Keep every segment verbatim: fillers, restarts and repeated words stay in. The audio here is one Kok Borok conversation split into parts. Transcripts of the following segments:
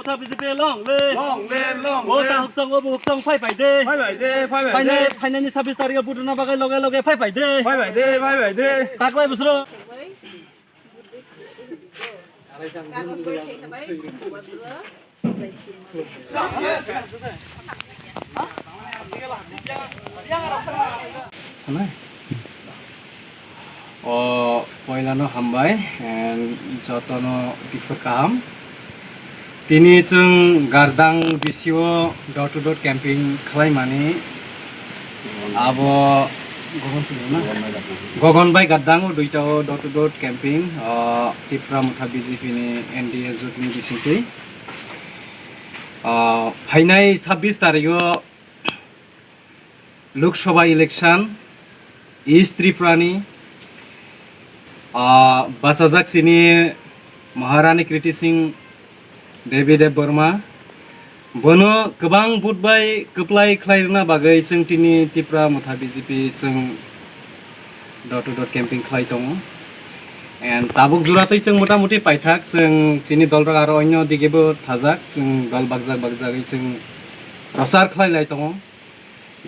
Motha B J P long live. Long live, long live. O ta huksong, o bo huksong, phai phai de. Phai phai de, phai phai de. Phainai, phainai ni sabbish tarikh o vote rwna bagwi loge loge phai phai de. Phai phai de, phai phai de. Taklai bwswrwng. O poilano hambai and jotono bifur kaham. Tini chwng Gardang bisio door to door camping khlaimani abo Gogon bai Gardang o duita o door to door camping, o Tipra Motha B J P ni N D A jotni bisingtwi. O phainai sabbish tarikh o Lok Sabha election, East Tripura ni, ah, bachajak chini Maharani Kriti Singh Devi Deb Barma. Bono kwbang vote bai kwplai khlai rwna bagwi chwng tini Tipra Motha B J P chwng door to door camping khlai tongo. And tabuk jora twi chwng mota moti paithak, chwng chini dol rok aro onyo dige bo thajak, chwng dol bakjak bakjagwi chwng prochar khlai lai tongo.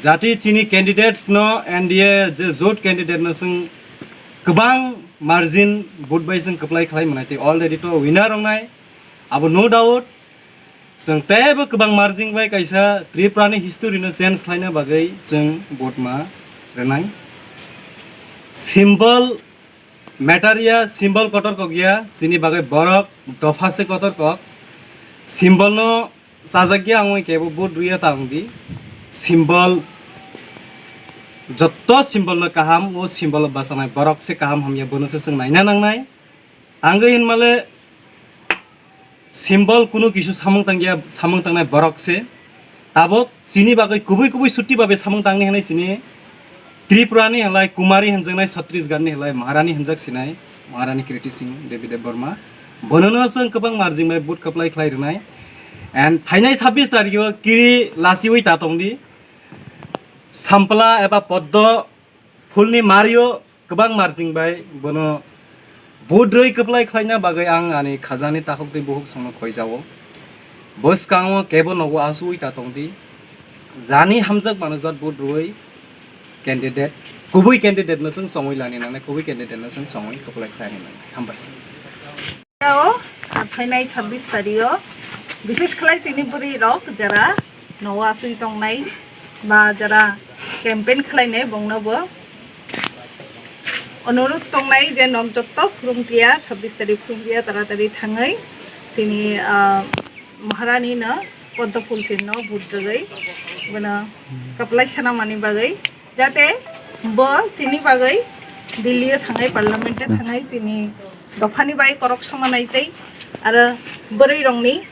Jati chini candidates no N D A je jot candidate no chwng kwbang margin vote bai chwng kwplai khlai mwnai tei already to winner wngnai abo no doubt. Chwng teibo kwbang margin bai kaisa Tripura ni history no change khlaina bagwi chwng vote ma rwnai. Symbol matter ya, symbol kotor kok ya, chini bagwi borok dopha se kotor kok. Symbol no chajak ya wngwi kebo vote rwya ta wng di. Symbol, jotto symbol no kaham, o symbol o bachanai borok se kaham hamya, bono se chwng naina nangnai. Tangwi hinmale symbol kunu kisu samung tangya, samung tangnai borok se. Tabok chini bagwi kubui kubui sutti babe samung tangni hinwi chini Tripura ni hinlai Kumari hinjaknai, Chhattisgarh ni hinlai Maharani hinjak sinai, Maharani Kriti Singh Devi Deb Barma. Bonono chwng kwbang marjing bai vote kwplai khlai rwnai. And phainai sabbish tarikh o kiri lasiwi ta tongdi. Sampla eba poddo phulni mario kwbang marjing bai bono budrwi kwplai khlaina bagwi ang ani khajani takhuk tei bukhuk songno khoijao. Bwskango kebo nogo asugwi ta tongdi. Jani hamjak manujak budrwi candidate, kubui candidate no chwng chongwi lani nangnai, kubui candidate no chwng chongwi kwplai khlaini nangnai. Hambai. O phainai sabbish tarikh o, bishesh khlai chini bwrwi rok jara nogo asui tongnai ba jara campaign khlainai bongno bo onurudh tongnai je nok jotto khulumtiya, sabbish tarikh khulumtiya taratari thangwi chini, ah, Maharani no poddo phul chinno vote rwgwi bono kwplai sana mani bagwi. Jate bo chini bagwi Delhi o thangai, Parliament o thangai, chini dophani bai korok sama nai tei aro bwrwi rokni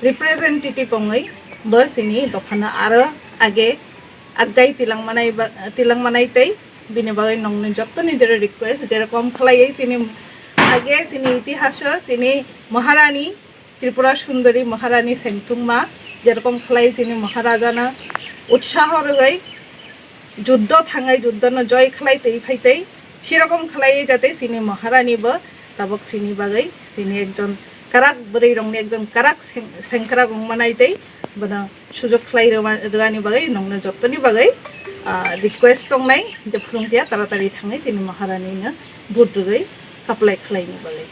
representative wngwi bo chini dophano aro age aggai tilang manai ba, tilang manai tei bini bagwi nongni jottoni jora request, jerokom khlaiwi chini age chini itihaso chini Maharani Tripura Sundari Maharani sengtungma, jerokom khlai chini Maharajano utsaho rwgwi, juddo thangai juddono joy khlai twi phai tei, sirokom khlai jate chini Maharani bo tabok chini bagwi, chini ekjon karak bwrwi rokni ekjon karak seng-, sengkrak wng manai tei, bono sujok khlai rwma-, rwani bagwi, nongno jottoni bagwi, ah, request tongnai je phulungtiya taratari thangwi chini Maharani no vote rwgwi apply khlaini bagwi.